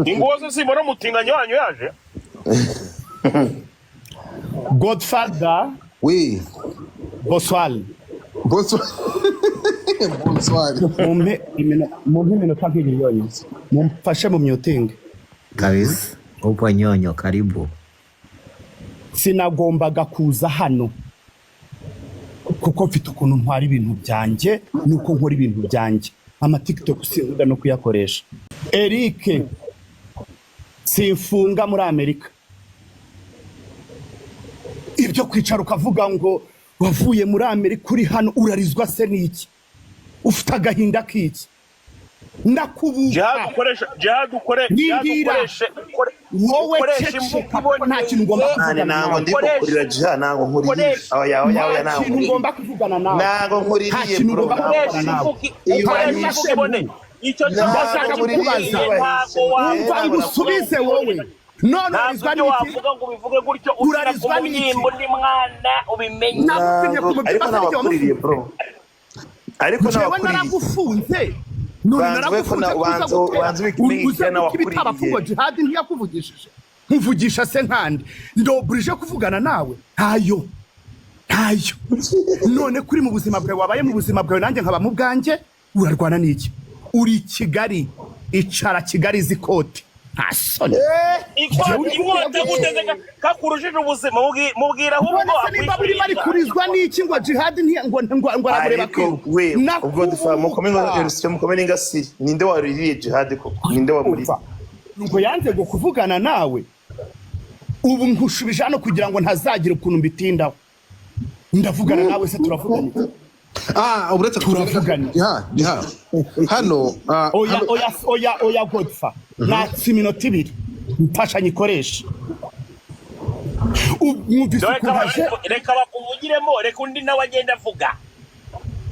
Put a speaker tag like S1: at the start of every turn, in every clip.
S1: Ingozi simbona umutinganyi wanyu yaje.
S2: Godfather.
S3: Oui.
S2: Bonsoir.
S3: Bonsoir. Bonsoir.
S2: Mumpe iminota nk'ibiri yonyine, mumfashe mu myutingi.
S4: Kabisa, upo nyonyo, karibu.
S2: Sinagombaga kuza hano kuko mfite ukuntu ntwara ibintu byanjye nuko nkora ibintu byanjye. Ama TikTok sinkunda no kuyakoresha. Eric, simfunga muri Amerika. Ibyo kwicara ukavuga ngo wavuye muri Amerika uri hano, urarizwa se n'iki? Ufite agahinda k'iki? Ndakubuka.
S1: Jihad, ukoresha, Jihad, ukore, Jihad.
S2: Nyingira.
S1: Ukoreshe
S2: Wowe
S1: ukoreshe
S2: ceceka,
S1: imvugo
S2: kuko nta kintu ngomba
S1: iboneye.
S2: kuvugana
S5: Nani, ntabwo
S2: nawe.
S5: ndi kukurira jiha, ntabwo nkuririye. Oya, oya, oya.
S2: Nta
S5: Ntabwo
S2: kintu
S5: nkuririye.
S2: ngomba kuvugana nawe.
S5: Ntabwo
S2: Nta
S5: nkuririye,
S2: kintu
S5: bro.
S2: ngomba
S5: Ntabwo
S2: kuvugana
S1: Ukoresha
S2: nawe.
S1: imvugo,
S5: Iyo
S1: ukoresha
S2: Hanyuma
S1: imvugo iboneye. Icyo cyo
S2: Ndashaka
S5: ntabwo nkuririye.
S2: kukubaza.
S1: Ntabwo
S2: Umva
S1: wavuga
S2: ngusubize wowe. None
S1: ntabwo
S2: urarizwa
S1: ibyo
S2: n'iki?
S1: Wavuga ngo ubivuge gutyo ushyira ku
S2: Urarizwa n'iki?
S1: mubyimba undi mwana, ubimenye.
S2: Nagutumye ku
S5: Ntabwo
S2: mubyimba
S5: ariko
S2: se n'igihe
S5: ntawakuririye, bro, ariko
S2: Jewe
S5: ntawakuririye.
S2: naragufunze none.
S5: Banza we ko
S2: Naragufunze kuza
S5: banza
S2: gutera
S5: banza ubimenye
S2: uza
S5: igihe
S2: guta ibitaba.
S5: nawakuriye.
S2: Jihadi ntiyakuvugishije, nkuvugisha se nkandi ndoburije kuvugana nawe? Ntayo, ntayo. None kuri mu buzima bwawe, wabaye mu buzima bwawe, nanjye nkaba mu bwanjye. Urarwana n'iki? Uri i Kigali, icara Kigali zikoti, nta soni.
S1: Ikoti, ikote guteze kakurushije ubuzima. Mubwira ahubwo.
S2: None se nimba burimo ari kurizwa n'iki ngo Jihadi ngo aramureba?
S5: Ariko we, ubwo dufa mukome
S2: Nakubuka.
S5: mukome n'ingasire. Ninde waririye Jihad koko? Ninde wamuriye?
S2: Umva, ngo yanze ngo kuvugana nawe. Ubu nkushubije hano kugira ngo ntazagira ukuntu mbitindaho. Ndavugana nawe se? Turavugana iki?
S3: Ah, uretse
S2: Turavugana.
S3: Jiha, Jiha. Hano,
S2: Oya.
S3: hano.
S2: Oya, oya, oya, Godfa, natse iminota 2, mfasha nyikoreshe. Mwumvise
S1: Reka
S2: ukuntu aje?
S1: Reka bakuvugiremo, reka undi nawe agenda avuga,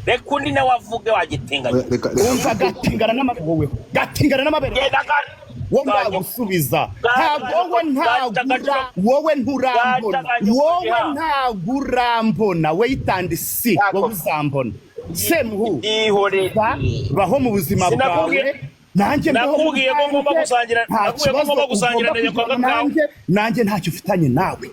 S1: reka undi nawe avuge wagitinganya.
S3: Reka, reka.
S2: Umva, gatingana n'amabere, wowe gatingana n'amabere.
S1: Genda
S2: Wowe ndagusubiza, ntabwo wowe ntagura, wowe nturambona, wowe ntabwo urambona. Wait and see, wowe uzambona semuhu.
S1: Ihorere.
S2: Baho mu buzima
S1: Sinakubwiye-
S2: bwawe, nanjye mbeho mu
S1: Nakubwiye ko ngomba
S2: bwanjye.
S1: gusangira-
S2: Nta
S1: nakubwiye ko
S2: kibazo
S1: ngomba gusangira
S2: ugomba
S1: na nyoko
S2: kugirana
S1: agakawa.
S2: nanjye, nanjye ntacyo ufitanye nawe.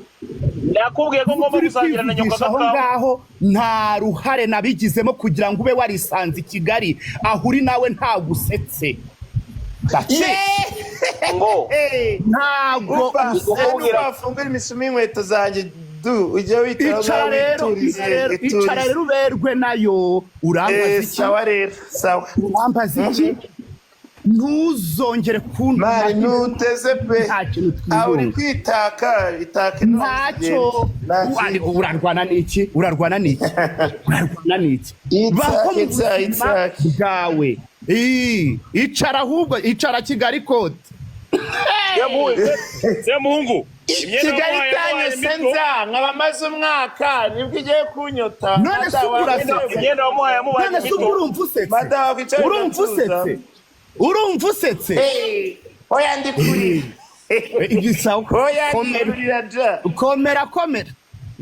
S1: Nakubwiye ko ngomba
S2: Turi
S1: gusangira na nyoko
S2: kwivugisha aho
S1: agakawa.
S2: ngaho, nta ruhare nabigizemo kugira ngo ube warisanze i Kigali aho uri. Nawe ntabwo usetse. That's it.
S1: Ngo
S2: Ntabwo usetse.
S5: Wafungura imisumi y'inkweto zanjye du, ujya wicara.
S2: Icara rero,
S5: witurize.
S2: icara rero uberwe nayo. Urambaza iki?
S5: Sawa rero, sawa.
S2: Urambaza iki? Ntuzongere kuntuma.
S5: Mari ntuteze pe.
S2: Nta kintu
S5: Aho uri
S2: twiyunga.
S5: kwitaka itake.
S2: Ntacyo. Urarwana n'iki? Urarwana n'iki? Urarwana n'iki? Baho mu
S5: Itsa,
S2: buzima
S5: itsa.
S2: bwawe. Icara ahubwo, icara Kigali koti.
S1: Semuhungu, imyenda
S5: Kigali
S1: wamuhaye,
S5: itanye
S1: wamuhaye mito.
S5: senza nkaba maze umwaka nibwo igiye kunyota.
S2: None se ubwo urasetse?
S1: Imyenda wamuhaye, yamubaye
S2: None se ubwo
S1: mito.
S2: urumva usetse?
S5: Madamu wakwicara
S2: Urumva
S5: ugatuza.
S2: usetse? Urumva usetse?
S5: Oya, ndi kurira.
S2: Igisawa.
S5: Oya, ndi
S2: Komera.
S5: kurira ja.
S2: Komera, komera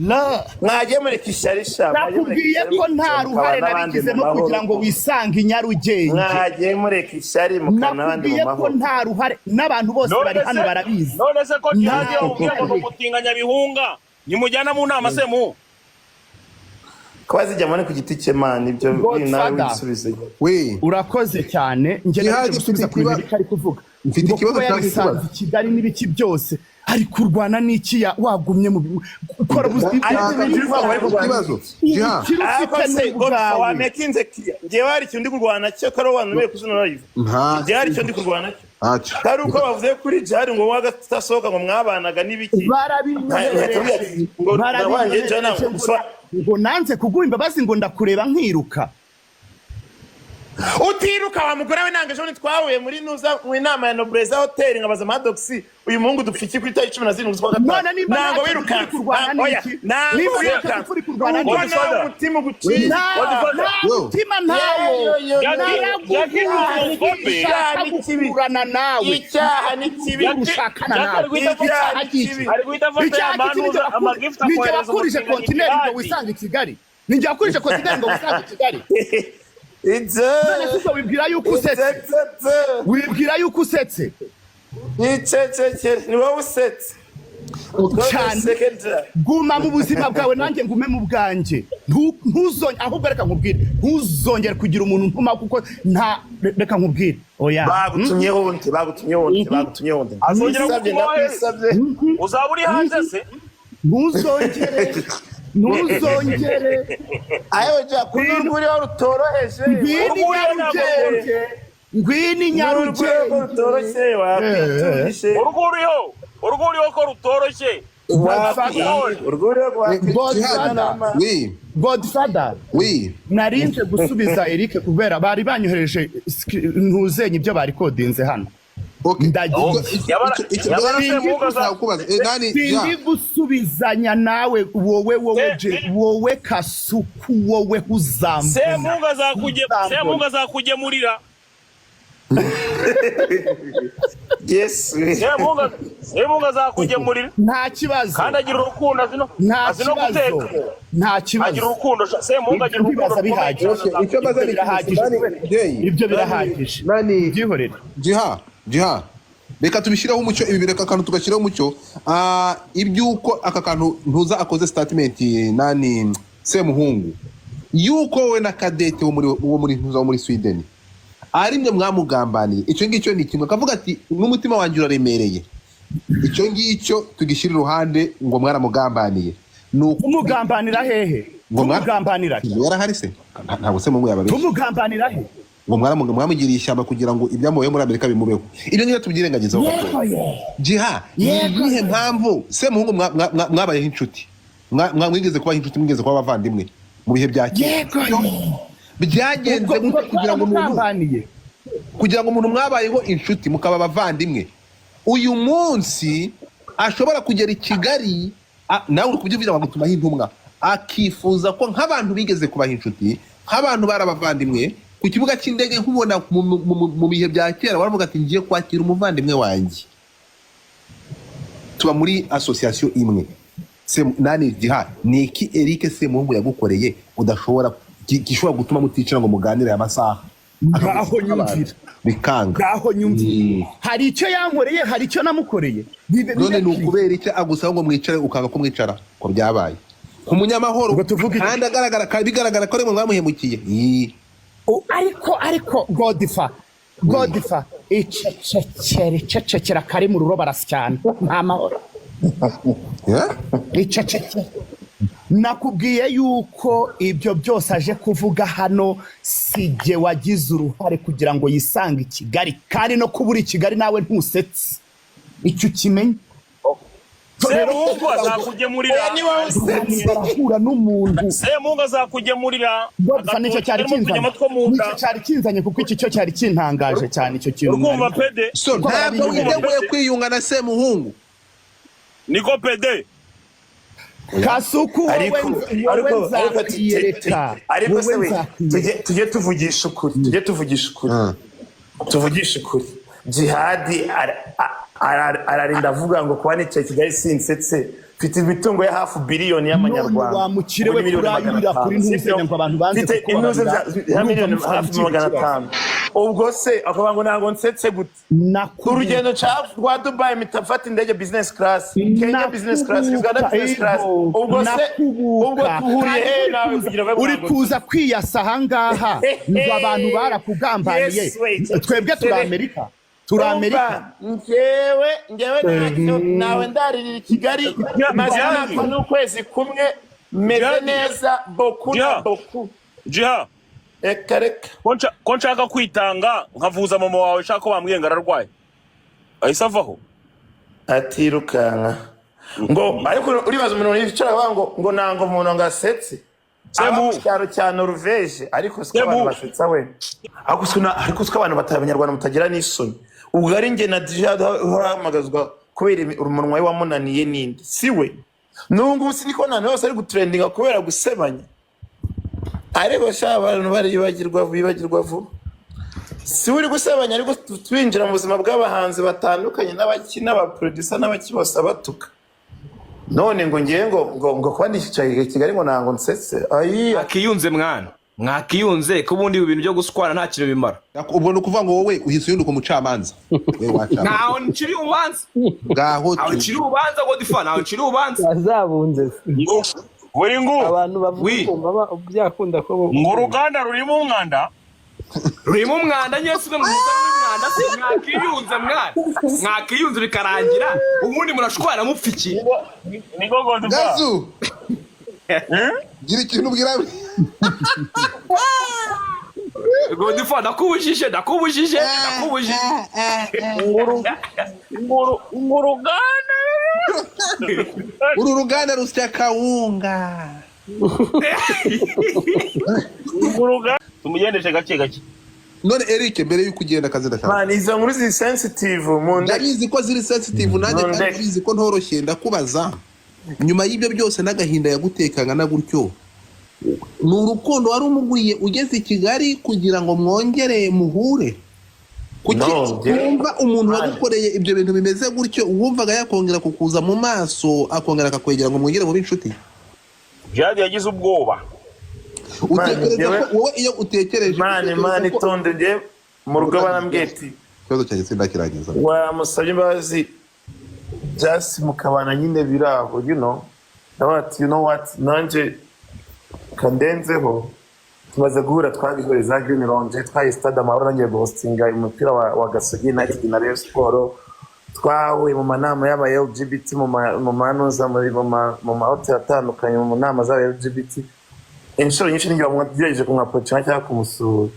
S2: la.
S5: Mwagiye mureka ishyari sha, mwagiye mureka
S2: Nakubwiye
S5: ishyari
S2: ko nta
S5: mukabana
S2: ruhare
S5: n'abandi mu
S2: nabigizemo
S5: mahoro.
S2: kugira ngo wisange i Nyarugenge.
S5: Mwagiye mureka ishyari mukabana n'abandi mu
S2: Nakubwiye ko
S5: mahoro.
S2: nta ruhare, n'abantu bose bari
S1: None
S2: hano
S1: se
S2: barabizi.
S1: None se ko Jihadi
S2: Nta
S1: yamubwiye ngo ni
S2: ruhare.
S1: umutinganya bihunga, nimujyana mu nama, Semuhu?
S5: Kuba zijyamo ni ku giti cye, man, ibyo nawe
S2: Godfather.
S5: wisubize.
S3: We.
S2: Urakoze cyane. Njye
S3: Jihadi,
S2: naje gusubiza
S3: mfite
S2: ku bintu
S3: ikiba-
S2: Eric ari kuvuga
S3: Mfite
S2: ngo
S3: ikibazo
S2: kuba
S3: nshaka
S2: yarisanze
S3: kubaza.
S2: i Kigali n'ibiki byose, ari kurwana n'iki? Wagumye mu gukora ubuzima.
S5: Ariko ibintu biri kuvuga ngo bari kurwana.
S3: Ikibazo. Jiha.
S2: Ubukire
S5: Ariko
S2: ufite
S5: se
S2: ni
S5: Godfa,
S2: ubwawe.
S5: wamekinze clear, njyewe hari ikintu ndi kurwana cyo kari wantumeye kuri zino live?
S3: Nta.
S5: Njyewe hari icyo ndi kurwana cyo
S3: Ntacyo.
S5: kari uko bavuze kuri Jihad ngo wagatasohoka, ngo mwabanaga n'ibiki.
S2: Barabinyoherereje.
S5: Ngo nabanje jana
S2: Barabinyoherereje ngo nanze kuguha imbabazi, ngo ndakureba nkiruka.
S5: Utiruka wa mugore we. Nanga ejo bundi twahuye muri nuza mu inama ya Nobreza Hotel, nkabaza Maddox, uyu muhungu dupfa iki kuri tariki 17 z'ukwa gatanu?
S2: None nimba
S5: Ntabwo
S2: ntacyo
S5: wirukanse.
S2: turi kurwana
S5: Oya,
S2: n'iki?
S5: ntabwo
S2: Nimba ntacyo
S5: wirukanse.
S2: turi kurwana
S5: Ubwo
S2: n'iki?
S5: nawe umutima uguciye.
S2: Nta nta
S3: Yo.
S2: mutima ntawo.
S1: Jackie,
S2: Nshaka
S5: Icyaha ni kibi.
S2: gukurana nawe.
S5: Icyaha ni kibi.
S2: Gushakana
S1: Jackie
S2: nawe.
S1: ari guhita
S5: Icyaha
S1: afata
S5: ni kibi.
S1: ari guhita afata
S2: Icyaha
S1: ya
S2: kiki?
S1: manuza amagift,
S2: Nijye
S1: akohereza
S2: wakurije
S1: umutinganyi
S2: kontineri ngo
S1: Jihadi.
S2: wisange i Kigali? Nijye wakurije kontineri ngo wisange i Kigali? None se ubwo wibwira yuko usetse? Wibwira yuko usetse?
S5: Nicecekere, ni wowe usetse.
S2: Cyane.
S5: Second.
S2: Guma mu buzima bwawe, nanjye ngume mu bwanjye. Ntuzongere, ahubwo reka nkubwire, ntuzongere kugira umuntu ntuma, kuko nta, reka nkubwire, oya.
S5: Bagutumyeho undi, bagutumyeho undi, bagutumyeho undi.
S1: Azongera
S5: Ndakwisabye,
S1: gutumaho he?
S5: ndakwisabye.
S1: Uzaba uri hanze se?
S2: Ntuzongere, ntuzongere.
S5: Ayewe jya kuri urwuriho rutoroheje.
S2: Ngwino i Nyarugenge, ngwino i
S5: Urwego
S2: Nyarugenge.
S5: rutoroshye wakwiturishe.
S1: Urwuriho, urwuriho ko rutoroshye.
S5: Urwuriho
S2: Godfather.
S3: Oui.
S2: Godfather.
S3: Oui.
S2: Narinje gusubiza Eric kubera bari banyohereje ntuzenye ibyo bari kodinze hano.
S3: Okay.
S2: Ndagiye.
S1: Yabara Semuhungu
S3: Kubaza nani?
S2: Sindi gusubizanya nawe, wowe, wowe, wowe Kasuku, wowe uzambona.
S1: Semuhungu azakugemurira.
S5: Yes.
S1: Semuhungu azakugemurira.
S2: Nta kibazo.
S1: Kandi agira urukundo, azi no
S2: Nta
S1: azi no
S2: kibazo.
S1: guteka.
S2: Nta
S1: Agira
S2: kibazo.
S1: urukundo, Semuhungu agira urukundo
S2: Ibibazo
S1: rukomeye
S2: bihagije.
S1: cyane.
S3: Icyo mbaza ni
S2: Birahagije.
S3: nani, Jay?
S2: Ibyo birahagije.
S3: Nani?
S2: Byihorere.
S3: Jiha, Jiha, reka tubishyireho umucyo ibi, reka akantu tugashyiraho umucyo. Iby'uko aka kantu ntuza akoze statement, nani, Semuhungu, yuko wowe na Kadete wo muri ntuza, wo muri Sweden, ari mwe mwamugambaniye, icyo ngicyo ni kimwe. Akavuga ati n'umutima wanjye uraremereye. Icyo ngicyo tugishyira iruhande, ngo mwaramugambaniye. Ni
S2: Tumugambanira hehe?
S3: Ngo
S2: Tumugambanira he?
S3: Yarahari se? Ntabwo Semuhungu yababeshye.
S2: Tumugambanira he?
S3: Ngo mwamugiriye ishyamba kugira ngo ibyamubayeho muri Amerika bimubeho. Ibyo ngibyo tubyirengagizeho gato. Jiha, ni iyihe mpamvu Semuhungu mwabayeho inshuti, mwigeze kubaho inshuti, mwigeze kuba abavandimwe mu bihe bya kera?
S2: Yego.
S3: Byagenze
S2: Ubwo
S3: gute kugira ngo umuntu
S2: twaramugambaniye?
S3: kugira ngo umuntu mwabayeho inshuti, mukaba abavandimwe, uyu munsi ashobora kugera i Kigali, nawe uri kubyivugira, bagutumaho intumwa, akifuza ko nk'abantu bigeze kubaha inshuti, nk'abantu bari abavandimwe, ku kibuga cy'indege nkubona mu bihe bya kera waravuga ati ngiye kwakira umuvandimwe wanjye, tuba muri association imwe. Nani, Jiha, ni iki Eric Semuhungu yagukoreye udashobora gishobora gutuma muticara ngo muganire aya masaha?
S2: Ngaho nyumvira.
S3: Bikanga.
S2: Ngaho nyumvira, hari icyo yankoreye, hari icyo namukoreye.
S3: None ni ukubera icyo agusaba ngo mwicare, ukanga ko mwicara, ko byabaye ku munyamahoro?
S2: Ubwo tuvuge iki?
S3: Kandi agaragara, kandi bigaragara ko ari mwe mwamuhemukiye. Ii.
S2: Ariko Godfa, Godfa, icecekere, icecekere, akari mu ruro barasyana, nta mahoro.
S3: Yeah?
S2: Icecekere. Nakubwiye yuko ibyo byose aje kuvuga hano si jye wagize uruhare kugira ngo yisange i Kigali, kandi no kuba uri i Kigali nawe ntusetse, icyo ukimenye.
S1: Semuhungu azakugemurira.
S5: Oya, ni wowe usetse.
S2: Barahura n'umuntu.
S1: Semuhungu azakugemurira.
S2: Godfa, nicyo cyari
S1: Agatoki karimo
S2: kinzanye,
S1: utunyama two mu nda.
S2: nicyo cyari kinzanye, kuko iki cyo cyari kintangaje cyane, icyo kintu.
S1: Urumva pede?
S3: So
S2: Kuko
S3: ntabwo
S2: barabinyumva.
S3: witeguye kwiyunga na Semuhungu?
S1: Niko pede.
S2: Kasuku, wowe,
S5: Ariko
S2: wowe,
S5: ariko ariko
S2: nzakwiyereka.
S5: Ariko se
S2: Wowe,
S5: we,
S2: nzakwiyereka.
S5: tujye tuvugisha ukuri, tujye tuvugisha ukuri, tuvugishe ukuri. Jihadi ararinda avuga ngo kuba nicaye i Kigali sinsetse, mfite imitungo ya hafi biliyoni y'amanyarwanda.
S2: None wa mukire we,
S5: Ubu ni miliyoni
S2: kurayurira
S5: 500,
S2: kuri ntuzenya
S5: sibyo?
S2: ngo abantu banze
S5: Mfite
S2: kukubabarira.
S5: intuze za
S2: Urumva
S5: miliyoni
S2: mufite
S5: hafi
S2: ikindi
S5: magana
S2: kibazo.
S5: atanu. Ubwo se akavuga ngo ntabwo nsetse gute?
S2: Nakubwiye.
S5: Urugendo rwa Dubai mpita mfata indege business class, Kenya business class, Uganda business class. Ubwo se ubwo tuhuriye he nawe kugira ngo
S2: Uri kuza kwiyasa ahangaha ngo abantu barakugambaniye.
S5: Yes, wait.
S2: Twebwe turi Amerika, turi Amerika.
S5: Umva, njyewe ntacyo nawe ndaririra i Kigali, maze
S1: Jihadi.
S5: umwaka n'ukwezi kumwe, meze
S1: Jihadi.
S5: neza boku na
S1: Jihad.
S5: boku.
S1: Jiha.
S5: Reka, reka.
S1: Ko nshaka kwitanga nkavuza mama wawe, nshaka ko bambwiye ngo ararwaye, ahise avaho.
S5: Atirukanka ngo, ariko uribaza umuntu yicara avuga ngo nanga umuntu ngo asetse aba mu
S1: Semuhungu.
S5: cyaro cya Noruveje, ariko siko abantu
S1: Semuhungu.
S5: basetsa we, ariko siko abantu abanyarwanda mutagira n'isoni. Ubwo ari njye na Djihad uhamagazwa kubera umunwa we wamunaniye n'indi si we. N'ubu ngubu siniko ahantu hose ari gutrendinga kubera gusebanya, ariko sha abantu baribagirwa, bibagirwa vuba. Si we uri gusebanya, ariko twinjira mu buzima bw'abahanzi batandukanye n'abaki n'abaproducer n'abaki bose abatuka. None ngo ngiye ngo kuba nicaye i Kigali ngo ntabwo nsetse, ayi.
S6: Akiyunze mwana. Mwakiyunze ko ubundi ibi bintu byo guswara nta kintu bimara.
S3: Ubwo ni ukuvuga ngo wowe uhise uhinduka umucamanza, we wacamanza.
S6: Ntaho nciri urubanza.
S3: Ngaho.
S6: Ntaho nciri urubanza, Godfa, ntaho nciri urubanza.
S7: Bazabunze se?
S1: Buri ngu
S7: Abantu bavuga
S6: Oui.
S7: kumva byakunda ko
S1: ngo uruganda rurimo umwanda.
S6: Rurimo umwanda nyine, si mwe muzana n'umwanda se? Mwakiyunze mwana, mwakiyunze bikarangira. Ubundi murashwana mupfa iki?
S1: Niko Godfa.
S3: Gazu, gira ikintu ubwira.
S6: Godfa, ndakubujije, ndakubujije, ndakubujije.
S1: Ngo uruganda
S3: Uru ruganda rusya kawunga.
S1: Ngo uruganda tumugendeshe gake gake.
S3: None Eric, mbere y'uko ugenda, akazi ndashaka
S5: Man, izo nkuru ziri sensitive mu ndeke.
S3: Ndabizi ko ziri sensitive nanjye kandi
S5: Nonde.
S3: ndabizi ko ntoroshye. Ndakubaza, nyuma y'ibyo byose n'agahinda yagutekanga na gutyo, ni urukundo wari umuguriye ugeze i Kigali kugira ngo mwongere muhure? Kuki
S5: No,
S3: wumva umuntu
S5: Man.
S3: wagukoreye ibyo bintu bimeze gutyo, wumvaga yakongera kukuza mu maso, akongera akakwegera ngo mwongere mube inshuti?
S1: Jihad yagize ubwoba.
S3: Utekereza
S5: Njyewe-
S3: ko wowe iyo utekereje
S5: Man,
S3: utekereza
S5: man,
S3: ko-
S5: itonde. Njye mu rugo barambwiye ati
S3: Ikibazo cyanjye sindakirangiza.
S5: Wamusabye imbabazi just mukabana nyine biraho, ndavuga ati, "You know what, nanjye kandenzeho." Tumaze guhura, twabihuriye za Green Lounge, twaye Stade Amahoro, nangiye guhostinga umupira wa Gasogi United na Rayon Sport. Twahuye mu manama y'aba LGBT, mu manuza muri mu mahoteli atandukanye, mu nama z'aba LGBT inshuro nyinshi. N'igihe wamugerageje kumwapproachinga cyangwa kumusura.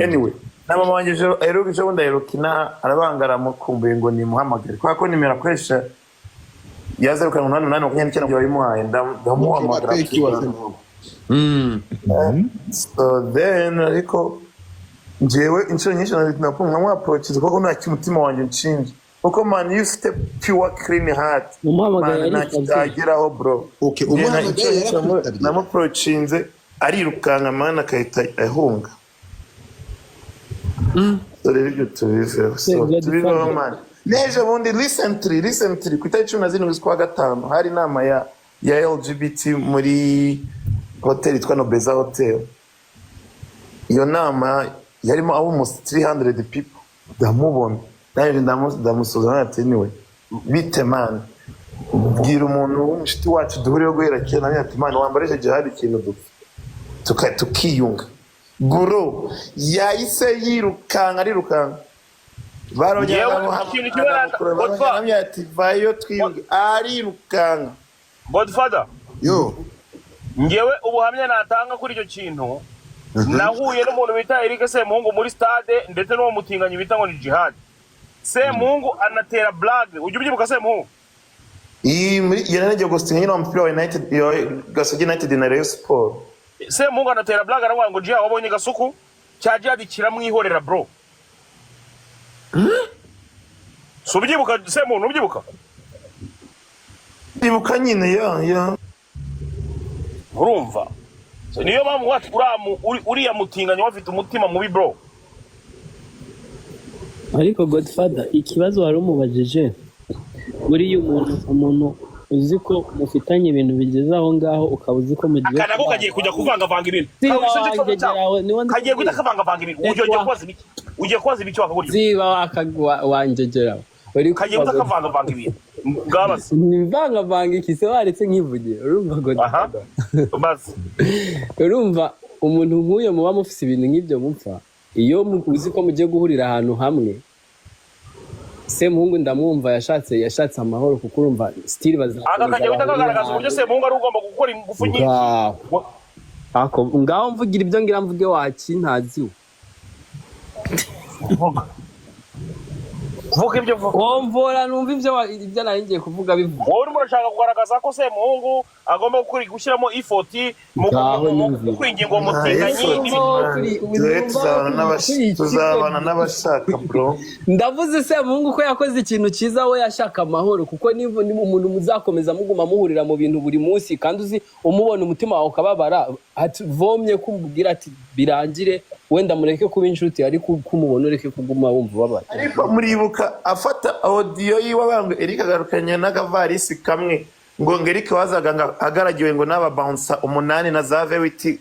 S5: Anyway, na mama wanjye ejo aheruka, ejo bundi aheruka inaha, arabanga, aramukumbuye ngo nimuhamagare, kubera ko nimero akoresha ya 078829 wayimuhaye. Ndamuhamagara.
S3: Thank you.
S5: So then, ariko njyewe inshuro nyinshi nkamwapproachinze kuko nta umutima wanjye unshinja, kuko man, iyo ufite pure clean heart,
S7: Umuhamagaye
S5: man, nta
S7: yaritabye.
S5: kitageraho, bro.
S3: Okay,
S5: Njye
S3: umuhamagaye
S5: inshuro nyinshi
S3: yarakwitabye.
S5: Namupproachinze arirukanka, man, akahita ahunga. So rero ibyo tubiveho, so
S7: Godfather.
S5: tubiveho, man. N'ejo bundi, recently ku itariki 17 z'ukwa gatanu, hari inama ya LGBT muri hoteli yitwa Nobeza Hotel. Iyo nama yarimo almost 300 people. Ndamubona, ndangije ndamusuhuza, ati niwe bite man, bwira umuntu w'umushuti wacu duhuriyeho guhera kera. Nawe ati, "Man, wambara icyo gihe hari ikintu dupfa tukiyunga." Bro, yahise yirukanka, arirukanka. Barongera
S1: Yewe,
S5: baramuhamagara,
S1: ikintu kimwe
S5: barongera baramubwira ati vayo twiyunge, arirukanka.
S1: Godfather.
S3: Yo.
S1: Ngewe ubuhamya natanga kuri icyo kintu, nahuye n'umuntu bita Eric Semuhungu muri stade, ndetse n'uwo mutinganyi bita ngo ni Jihad. Semuhungu anatera blague, ujya ubyibuka, Semuhungu?
S5: Iyi muri yari nagiye gusinya nyine umupira wa United, ya Gasogi United na Rayon Sport.
S1: Semuhungu anatera blague, aravuga ngo Jihad wabonye gasuku cya Jihad kiramwihorera, bro. Si ubyibuka, Semuhungu, ntubyibuka?
S5: Ndibuka nyine, ya.
S1: Urumva? So, niyo mpamvu wacu uriya mutinganyi we afite umutima mubi, bro.
S7: Ariko Godfather, ikibazo wari umubajije, buriya umuntu uzi ko mufitanye ibintu bigeze aho ngaho, ukaba uzi ko mugiye
S1: Aka nako kagiye kujya kuvangavanga ibintu.
S7: Ziba
S1: Kawe, icyo kibazo
S7: wangegera
S1: cyawe.
S7: we, niwo ndi
S1: Kagiye guhita
S7: kubwira.
S1: kavangavanga ibintu. Ugiye kubaza ibiki? Ugiye kubaza ibiki wakagurya?
S7: Ziba wangegera uri
S1: Kagiye guhita
S7: kubaza.
S1: kavangavanga ibintu bwabaze.
S7: Nivangavanga iki se? Waretse nkivugira? Urumva,
S1: Aha.
S7: Godfather,
S1: Baze.
S7: urumva umuntu nk'uyo muba mufise ibintu nk'ibyo mupfa, iyo uzi ko mugiye guhurira ahantu hamwe. Semuhungu ndamwumva, yashatse amahoro, kuko urumva still
S1: Aka kagiye guhita kagaragaza uburyo Semuhungu ari ugomba gukora ingufu nyinshi.
S7: Ngaho. Ako ngaho mvugira ibyo ngira mvuge, waki ntaziwe.
S1: Vuga, vuga ibyo vuga.
S7: Womvora numva ibyo nari ngiye kuvuga bivuga.
S1: Wowe urimo urashaka kugaragaza ko Semuhungu agomba gushyiramo effort mu
S7: Ngaho nyumvira.
S1: kwinginga uwo mutinganyi.
S5: Dore tuzabana n'abashaka, bro.
S7: Ndavuze Semuhungu ko yakoze ikintu cyiza, we yashaka amahoro, kuko niba umuntu muzakomeza muguma muhurira mu bintu buri munsi, kandi uzi umubona umutima wawe ukababara, ati vomye kumubwira ati birangire, wenda mureke kuba inshuti, ariko uko umubona ureke kuguma wumva ubabara.
S5: Ariko muribuka afata audio yiwe avuga ngo Eric agarukanye n'akavarisi kamwe, ngo Eric wazaga ngo agaragiwe ngo n'aba bouncer umunani na za vewiti.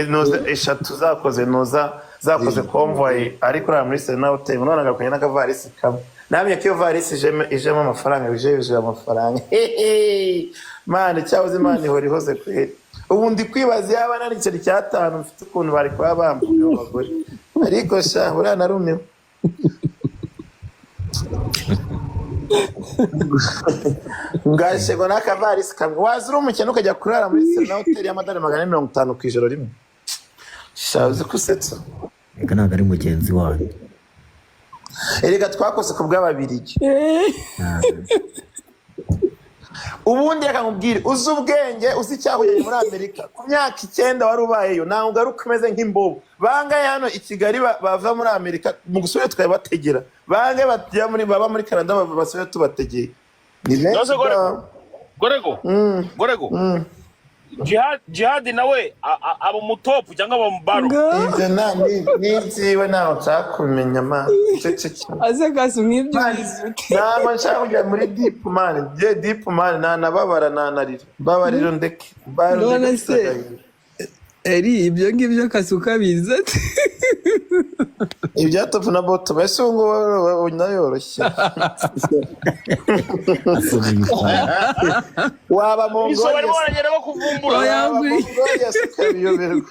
S5: Noza eshatu zakoze, noza zakoze convoy, ariko kurara muri Serena Hotel, none agakwiye n'akavarisi kamwe. Namye ko iyo varisi ijemo amafaranga, bije yuzuye amafaranga. Hehe! Mani cyabuze, Imana ihora ihoze kweri. Ubu ndi kwibaza yaba nari igiceri cy'atanu mfite, ukuntu bari kuba bambuka abo bagore. Ariko sha, buriya narumiwe. Ngashego n'akavarisi kamwe, waza uri umukene ukajya kurara muri Serena Hotel y'amadolari 450 ku ijoro rimwe. Sha, uzi ko usetsa.
S4: Reka, ntabwo ari mugenzi wanyu.
S5: Erega twakoze ku bw'Ababirigi. Ubundi reka nkubwire, uzi ubwenge, uzi icyakujyanye muri Amerika ku myaka 9 wari ubayeyo, ntabwo ugaruka umeze nk'imbobo. Bangahe hano i Kigali bava muri Amerika mu gusubira tukabategera? Bangahe bajya muri, baba muri Canada, basubira tubategeye? Ni benshi.
S1: Nose Gorego.
S5: Da.
S1: Gorego. Gorego. Jihad nawe aba umutopu cyangwa aba mubaro?
S5: Ibyo n'ibyiwe ntawe nshaka kumenya, man. Ceceke.
S7: Aze kasi nk'ibyo ubizi ute?
S5: Ntabwo nshaka kujya muri deep, man. Jye deep, man, nanababara, nanarira. Mbabarira ndeke. Mbabarira
S7: None
S5: ndeke.
S7: se eri ibyo ngibyo kasi ukabizi ate?
S5: Ibya top na bottom, ese ubu ngubu nayoroshye?
S4: Asoma ibitabo.
S5: Waba mu
S1: Iso barimo
S5: ngorane.
S1: baragenda bakuvumbura.
S7: Oya.
S5: Waba mu ngorane ukabiyoberwa.